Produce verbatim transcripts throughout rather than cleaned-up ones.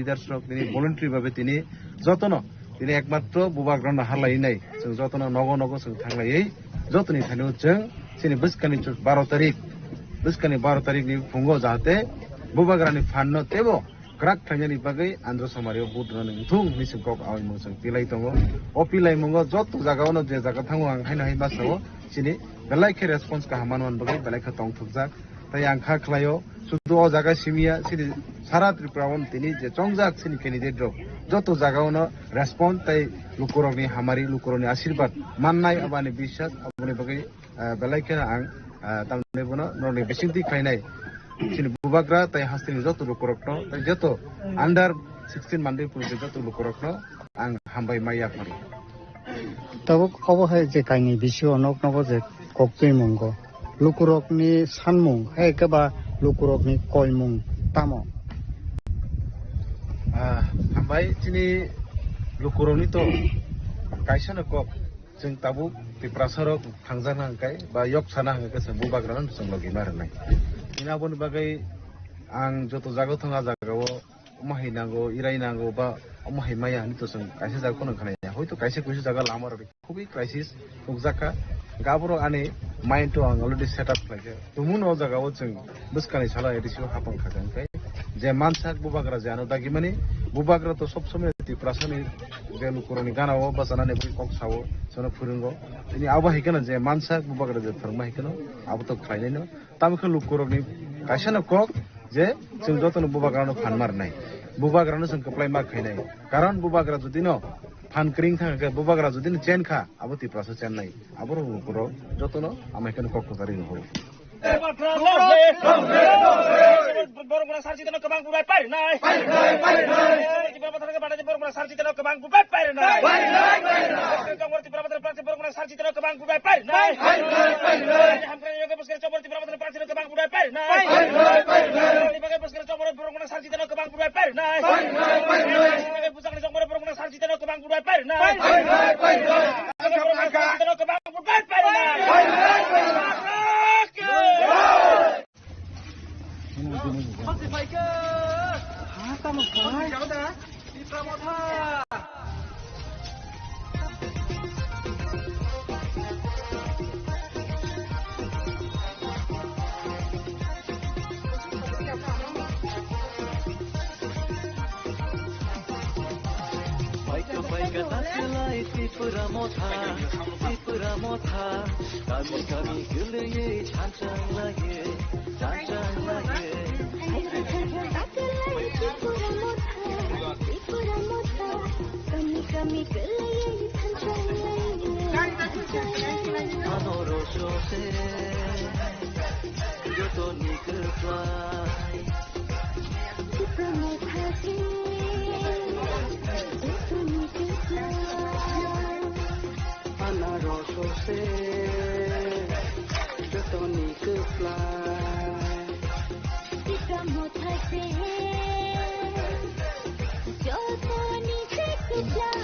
leaders rok tini voluntary babe tini jotono tini ekmatro bubagrano harlainai chwng jotono nogo nogo chwng thanglaiwi jotoni thani chwng chini bwskani chwng baro tarik, bwskani baro tarik ni phungo jahate bubagrani phan no tebo kwrak khlainani bagwi Andhra Somari o vote rwna wngthung hinwi chwng kok awi mung chwng pilai tongo. O pilai mungo joto jaga ono je jaga thango ang haino hai masa o chini belai khe response kaham manman bagwi belai khe tongthokjak. Tai ang kha khlaio, sudu o jaga simiya, sini sara Tripura o tini je chongjak sini candidate rok, joto jaga ono respond tai lukurokni hamari, lukurokni asirbat mannai, abani biswas, aboni bagwi, ah, belai kheno ang, ah, tamni bono norokni bisingtwi khlainai sini bubagra tai hasteni joto lukurokno, tai joto under sixteen Manipur je joto lukurokno ang hambai mai yapharo. Tabuk obo hai je kainwi bisio nok nogo je koktwi mungo. Lukurokni sanmung, hai khe ba lukurokni koimung tamo? Ah, hambai chini lukurokni to kaisa no kok. Chwng tabuk Tiprasa rok thangjakna hwnkhe ba yok sana hwnkhe chwng bubagrano chwng logi ma rwnai. Chini aboni bagwi ang joto jaga thang a jagao omo hai nango, irai nango, ba omo hai maya hinwi to chwng kaisa jaga kheno khanaya. Hoito kaisa kuisa jaga lama rok khubui crisis nukjakha. Gaboro ani mind to ang already set up khlaikha. Tumung o jaga o chwng bwskani salo A D C o hapang kha hwnkhe je mansak bubagra je ano dagimani bubagra to sob somoi Tiprasani je lukurokni gana o bachanani bui kok sao, sono phwrwngo. Tini abo hai kheno je mansak bubagra je thwrwngma hai kheno abo to khlainai no. Tamo khe lukurokni kaisa no kok je chwng jotono bubagrano phan ma rwnai, bubagrano chwng kwplai ma khainai. Karon bubagra jodi no phan kring thang khe, bubagra jodi no chen kha, abo Tiprasa chennai. Abo rok lukurok jotono amai kheno kok kwchari no horo. Borok guna sarchi tano kwbang bubai parinai. Borok guna sarchi tano kwbang bubai parinai. Chongmor Tipra Motha ni prarthi borok guna sarchi tano kwbang bubai parinai. Hamkrai yoga bwskang chongmor Tipra Motha ni prarthi no kwbang bubai parinai. Ni bagai bwskang chongmor borok guna sarchi tano kwbang bubai parinai. Ni bagai bwskang chongmor borok guna sarchi tano kwbang bubai parinai. Borok guna sarchi tano kwbang bubai parinai. Paika paika daselai Tripura Motha, Tripura Motha. Kami kami kwlwiwi chanchang laiwi, chanchang laiwi. Kami kami kwlwiwi chanchang laiwi. Ano rosose, jotoni kwplai. Anarosose jotoni kwplai. Jotoni kwplai.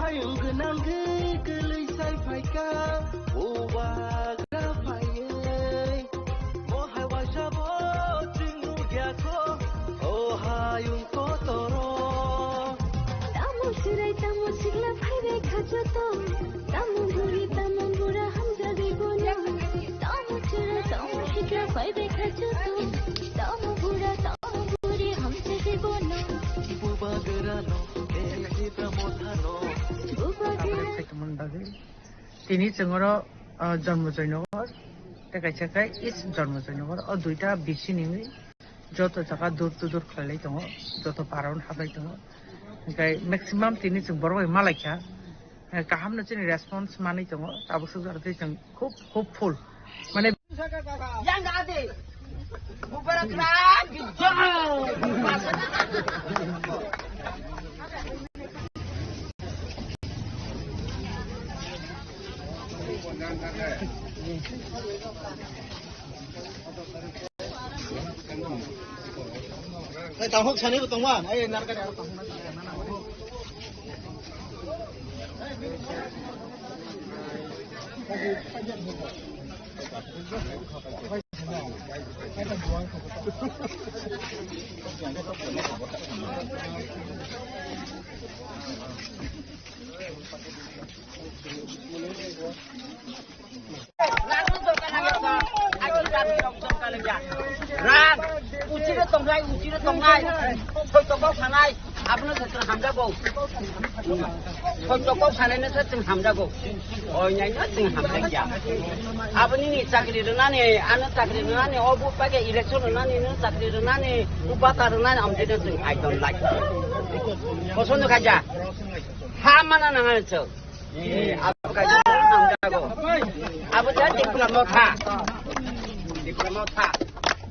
Hayung gwnang gwi kwlwi sai phaikha, bubagra phaiwi. Bo hai waisa bo chwng nukya kho, o hayung kotoro. Tamo chwrai, tamo sikla phaibai kha joto. Tamo buri, tamo bura hamjagwi bono. Tamo chwrai, tamo sikla phaibai kha joto. Tamo bura, tamo buri hamjagwi bono. Bubagrano, eh, Tipra Mothano. Bubagra. Tini chwng oro, ah, Janmajoi Nagar, tei kaisa khe East Janmajoi Nagar. O duita B C ni wngwi joto jaga door to door khlailai tongo, joto para-o hablai tongo. Hwnkhe maximum tini chwng borok bai malaikha. Eh, kahamno chini response manwi tongo. Tabuk swk jora tei chwng khub hopeful. Mane, yang ade. Bubagra bijay. Bubagra bijay. Tei tang hok sani bo tongma, ai narkani. Rang, uchire tongnai, uchire tongnai, soito kok sanai, abono se chwng hamjago. Soito kok sanai no se chwng hamjago. Oinai no chwng hamjakya. Aboni ni chakri rwnani, ano chakri rwnani, obo paikhe election rwnani, no chakri rwnani, o bata rwnani, amjino chwng I don't like. Kosono khaja. Ha mana nang ang chwng. Eh, abo kaisa hamjago. Abo ja Tipra Motha. Tipra Motha.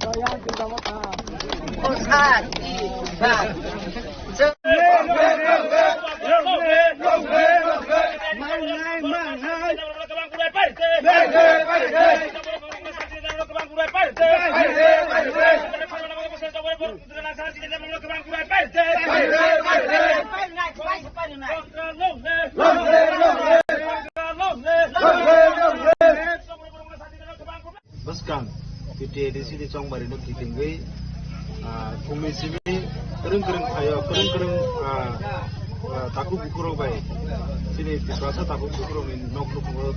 O sa, i, sa. Mangnai, mangnai. Bwskang T T A D C ni chongbari no kitingwi, ah, phungni simi kwrwng kwrwng phaio, kwrwng kwrwng, ah, ah, takhuk bukhurok bai chini Tiprasa takhuk bukhurokni nok nukhungo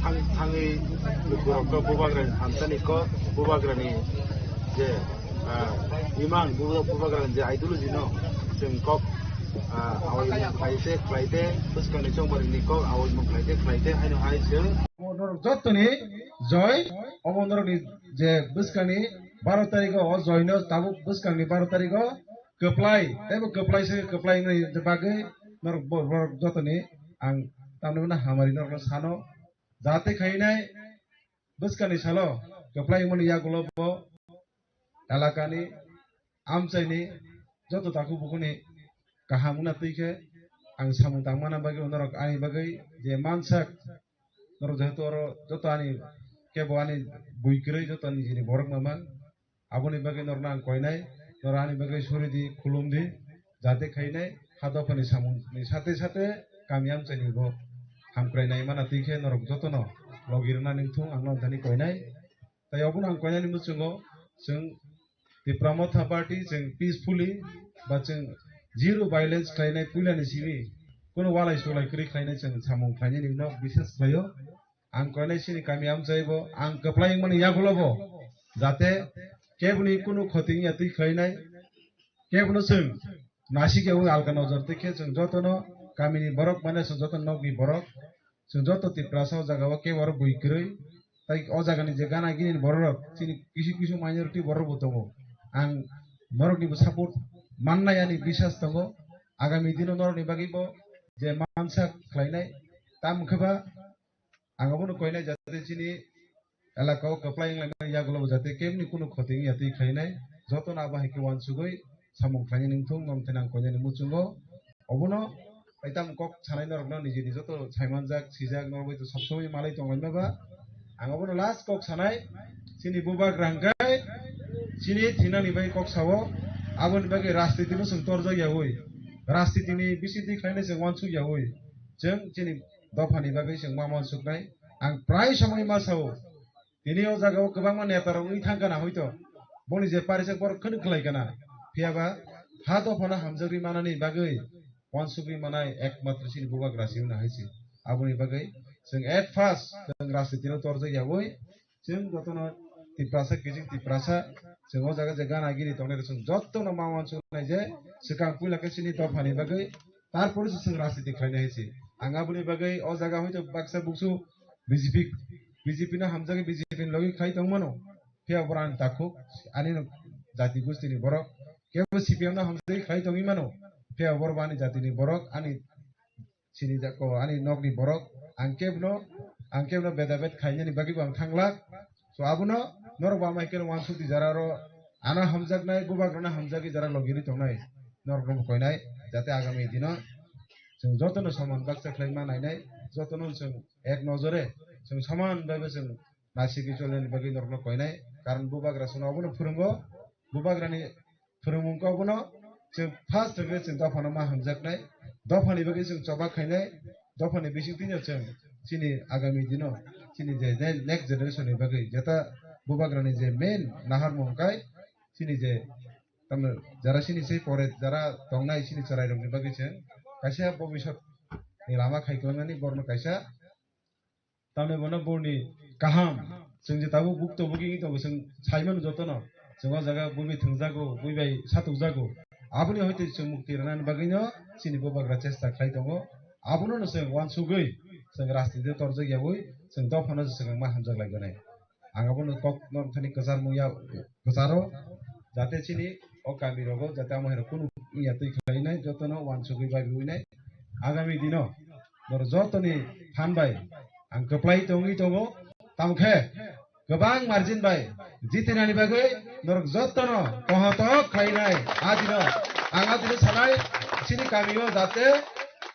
thang-, thangwi lukurokno bubagrani thansa ni kok, bubagrani je, ah, imang, buba-, bubagrani je ideology no chwng kok, ah, awaimung khlaite, khlaite, bwskangni chongbarini kok awaimung khlaite, khlaite, haino hai chwng. Omo norok jottoni joy, omo norokni je bwskangni baro tarikh o joy no tabuk bwskangni baro tarikh o kwplai, teibo kwplai se kwplai wngni bagwi norok bo-, borok jottoni ang tamni hwnna hamari norokno sano, jate khainai bwskangni salo kwplai wngmani yagulo bo elakani, amchaini joto takhuk bukhuni kaham wngna twi khe ang samung tangmana bagwi norok ani bagwi je mansak, norok jehetu oro joto ani kebo ani bui kwrwi joto nijini borok mama, aboni bagwi norokno ang koinai, norok ani bagwi suri di, khulum di, jate khainai ha dophani samungni sate sate kami amchaini bo hamkrai nai mana twi khe norok jotono logi rwna ningthung ang norok thani koinai. Tai obono ang koinani muchungo chwng Tipra Motha Party chwng peacefully ba chwng zero violence khlainai puilani simi kuno walai sulai kwrwi khlainai chwng samung khlainani no biswas khlaio. Ang koinai chini kami amchai bo ang kwplai wngmani yagulo bo jate keboni kuno khoti wngya twi khlainai kebono chwng nasik ya alka nojor twi khe chwng jotono kamini borok mane chwng joto nokni borok Chwng joto Tiprasa o jaga o kebo oro bui kwrwi. Tai o jaga ni je gana gini borok rok chini kisu kisu minority borok bo tongo. Ang norok ni bo support mannai ani biswas tongo. Agami dino norok ni bagwi bo je mansa khlainai. Tamo khe ba ang abono koinai jate chini elaka o kwplai wnglaimani yagulo bo jate kebni kunu khoti wngya twi khlainai. Jotono abo hai khe uansugwi samung khlainani wngthung, norok thani ang koinani muchungo. Obono taitam kok sanai norokno nijini joto saimanjak, sijak, norok bai to sob somoi malai tonglaima ba. Ang obono last kok sanai, chini bubagra hwnkhe chini thinani bai kok sao, aboni bagwi rajniti no chwng torjak yaui, rajniti ni bisingtwi khlainai chwng uansuk yaui, chwng chini dophani bagwi chwng ma uansuknai. Ang prai somoi ma sao, tini o jaga o kwbangma neta rok wngwi thang kana hoito, boni je parijak borok khwnwi khlai kana, phiya ba ha dophano hamjagwi manani bagwi uansugwi manai ekmatro chini bubagra se wngna hai se. Aboni bagwi chwng at first chwng rajniti no torjak yaui, chwng jotono Tiprasa, kiching Tiprasa, chwng o jaga je gana gini tongnai rok chwng jotono ma uansuknai je swkang puila khe chini dophani bagwi, tarpore se chwng rajniti khlainai hai se. Ang aboni bagwi o jaga hoito baksa buksu B J P, B J P no hamjagwi B J P ni logi khlai tongmano. Phiya borok ani takhuk, ani no jati gustini borok. Kebo C P M no hamjagwi khlai tongwi mano. Phiya borok bo ani jatini borok, ani sini jako, ani nokni borok. Ang kebno, ang kebno bedabed khainani bagwi bo ang thanglak. So abono norok bo amai keno uansuk di jara ro, ano hamjaknai, bubagrano hamjagwi jara logiri tongnai. Norokno bo koinai, jate agami dino chwng jotono soman baksa khlai ma nainai, jotono chwng ek nojore Chwng soman bai bo chwng naisingwi cholnani bagwi norokno koinai. Karon bubagra chwngno obono phwrwngo, bubagrani phwrwngmung khe obono chwng first hwnkhe chwng dophano ma hamjaknai, dophani bagwi chwng choba khainai, dophani bisingtwino chwng chini agami dino chini je ne-, next generation ni bagwi jeta bubagrani je main naharmung kai chini je tamo jara chini se pore jara tongnai chini chwrairokni bagwi chwng kaisa bobisot ni lama khai kwlangnani borokno kaisa tamni bono borni kaham, chwng je tabuk bukto bugi wngwi tongo, chwng saimano jotono, chwng o jaga bui bai thwngjago, bui bai satukjago. Aboni hoite chwng mukti rwnani bagwino chini bubagra chesta khlai tongo. Abono no chwng uansugwi, chwng rajniti o torjak yaui, chwng dophano se chwng ma hamjak lai gonai. Ang abono kok norok thani kwchar mungya, kwcharo, jate chini o kami rogo jate amo hai rok kunu wngya twi khlainai, jotono uansugwi bai wngnai. Agami dino norok jotoni phan bai ang kwplai tongwi tongo, tamo khe kwbang margin bai jitinani bagwi norok jotono kohotok khlainai. A dino ang a dino sanai, chini kamio jate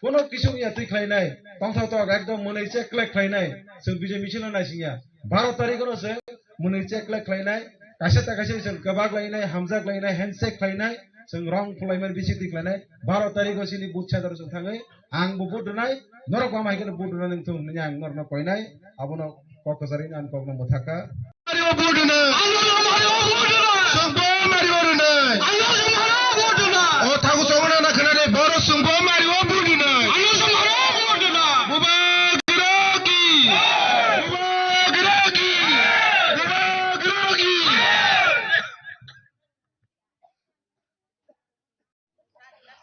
kono kisu wngya twi khlainai, tongthok tok ekdom mwnwi check khlai khlainai, chwng bijai misil no naisingya. Baro tarikh no chwng mwnwi check khlai khlainai, kaisa ta kaisa chwng kwbak lainai, hamjak lainai, handshake khlainai, chwng rong phulaimani bisingtwi khlainai. Baro tarikh o chini booth center o chwng thangwi ang bo vote rwnai, norok bo ama hai kheno vote rwna nang thung hwnwi ang norokno koinai, abono kok kwcharwi ang kokno mwthakha. Mario vote rwnai. Songbo Mario rwnai. O thago chongna na khna de boro songbo Mario vote rwnai. Bubagra ki. Bubagra ki. Bubagra ki.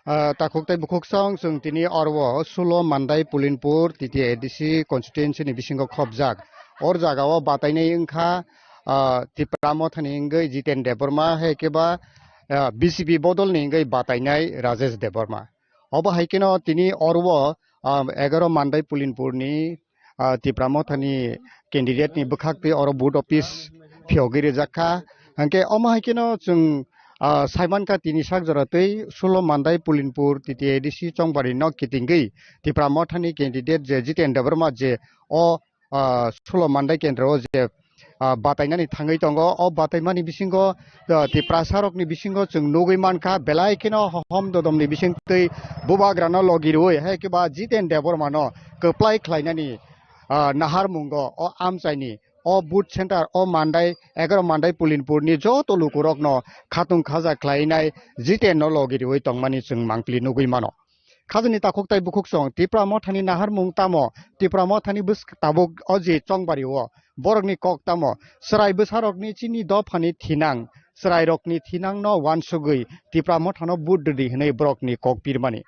Ah, takhuk tei bukhuk song chwng tini oro o Sulo Mandai Pulinpur T T A D C constituency ni bisingo khobjak. Or jaga o batainai wngkha, ah, Tipra Mothani wngwi Jiten Debbarma, hai khe ba, ah, B C P bodol ni wngwi batainai Rajesh Debbarma. Obo hai kheno tini oro o, ah, egaroh Mandai Pulinpur ni ah, Tipra Mothani candidate ni bwkhak twi oro vote office phiyogwi rijak kha. Hwnkhe omo hai kheno chwng, ah, saimankha tini sak jora twi Sulo Mandai Pulinpur T T A D C Chongbari no kitingwi Tipra Mothani candidate je Jiten Debbarma je o, ah, Sulo Mandai kendro o je, ah, batainani thangwi tongo. O bataimani bisingo, ah, Tiprasa rokni bisingo chwng nugwi mankha belai kheno hohom dodomni bisingtwi bubagrano logi rwui hai khe ba Jiten Debbarma no kwplai khlainani ah, naharmungo o amchaini o booth center o Mandai egaroh Mandai Pulinpur ni joto lukurokno khatung khaja khlainai Jiten no logi riui tongmani chwng mangpili nugui mano. Khajani takhuk tai bukhuk song Tipra Mothani naharmung tamo? Tipra Mothani bwsk-, tabuk o je Chongbari o borokni kok tamo? Chwrai bwsarokni chini dophani thinang, chwrairokni thinangno uansugui Tipra Mothano vote rwdi hwnwi borokni kok pirmani.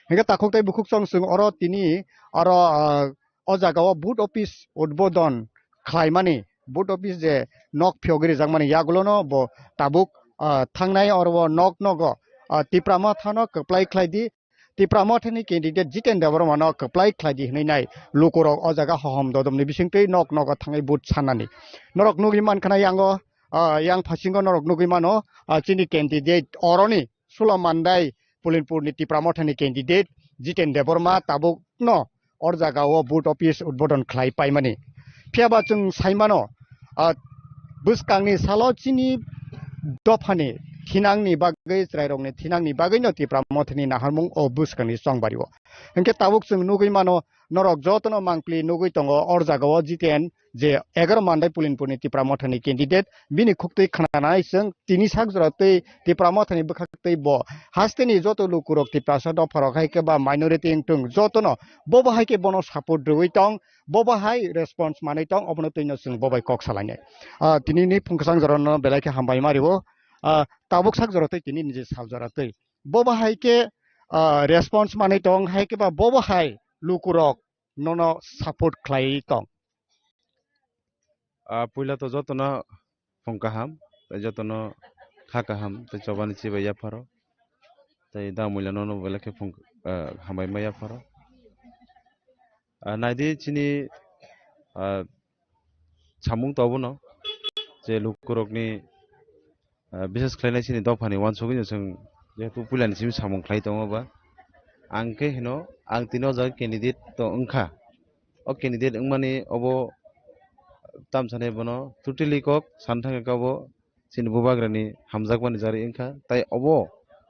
Hingkhe takhuk tai bukhuk song chwng oro tini oro, ah, o jaga o booth office udbodon khlaimani, booth office je nok phiyogwi rijakmani yagulono bo tabuk, ah, thangnai oro o nok nogo, ah, Tipra Mothano kwplai khlaidi, Tipra Mothani candidate Jiten Debbarmano kwplai khlaidi hwnwi nai lukurok o jaga hohom dodomni bisingtwi nok nogo thangwi booth sanani. Norok nugwi mankha na yango, ah, yang phasingo norok nugwi mano, ah, chini candidate oroni Sulo Mandai Pulinpurni Tipra Mothani candidate Jiten Debbarma tabukno or jaga o booth office udbodon khlai paimani. Phiyaba chwng saimano, ah, bwskangni salo chini dophani thinangni bagwi, chwrairokni thinangni bagwino Tipra Mothani naharmung o bwskangni chongbario. Hinkhe tabuk chwng nugwi mano, norok jotono mangpili nugwi tongo or jaga o Jiten je egaroh Mandai Pulinpurni Tipra Mothani candidate, bini khuktwi khnanai chwng tini sak jora twi Tipra Mothani bwkhaktwi bo hasteni joto lukurok Tiprasa dopharok hai khe ba minority wngthung jotono bobo hai khe bono support rwui tong, bobo hai response manwi tong, obono twino chwng bobai kok salainai. Ah, tinini phung kwchang jorano belai khe hambai ma rwo. Ah, tabuk sak jora twi tini niji sal jora twi bobo hai khe, ah, response manwi tong hai khe ba bobo hai lukurok nono support khlai tong? Ah, puila to jotono phung kaham, tei jotono kha kaham, tei chobani chibai yapharo, tei da muila nono belai khe phung, ah, hambai ma yapharo. Ah, naidi chini, ah, samung to obono je lukurokni ah, bises khlainai chini dophani uansugui no chwng jehetu puilani simi samung khlai tongo ba. Ang khe hino, ang tini o jaga candidate to wngkha. O candidate wngmani obo tam sanai bono totally kok san thangkhe kabo chini bubagrani hamjakmani jari wngkha. Tai obo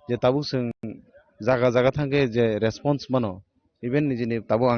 je tabuk chwng jaga jaga thangkhe je response mano, even nijini tabuk ang